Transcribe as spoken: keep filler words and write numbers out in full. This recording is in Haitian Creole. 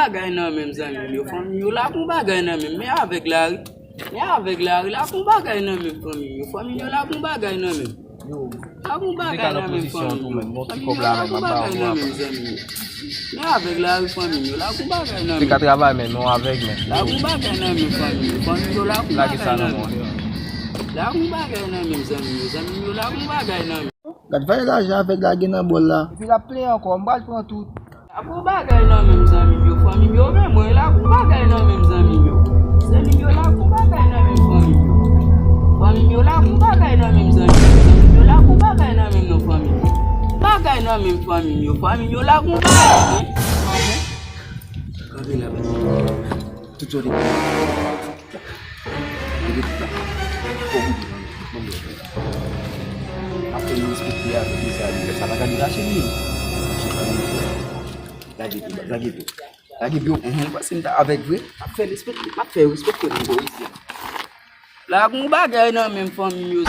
Bagay nan men m, zanmi m yo, fanmi m yo, la gon bagay nan men m, men avèg la wi. Men avèg la wi, la gon bagay nan men m, fanmi m yo, fanmi m yo, la gon bagay nan men m. Yo, la gon bagay nan men m, fanmi m yo, fanmi m yo, la gon bagay nan men m, zanmi m yo. Men avèg la wi, fanmi m yo, la gon bagay nan men m. Te ka travay men non avèg men. La gon bagay nan men m, fanmi m yo, fanmi m yo, la gon bagay nan men m. La gon bagay nan men m, zanmi m yo, zanmi m yo, la gon bagay nan men m. Gad valè lajan avèg la gen nan bòl la. Epi l ap plenyen ankò, m pral pran tout. La gon bagay nan men m, zanmi m yo, fanmi m yo, men mwen, la gon bagay nan men m, zanmi m yo. Zanmi m yo, la gon bagay nan men m, fanmi m yo. Fanmi m yo, la gon bagay nan men m, zanmi m yo. Zanmi m yo, la gon bagay nan men m non, fanmi m yo. Bagay nan men m, fanmi m yo, fanmi m yo, la gon bagay. Kanpe la, tout zòn. Ap fè l respekte avèk mesye a, li fè sa pa ka detache li. Lage tou, lage tou. Lage tou, mhm, paske m ta avèk vre. Ap fè l respekte, ap fè l respekte pou isi. La gon bagay nan men m, fanmi m yo.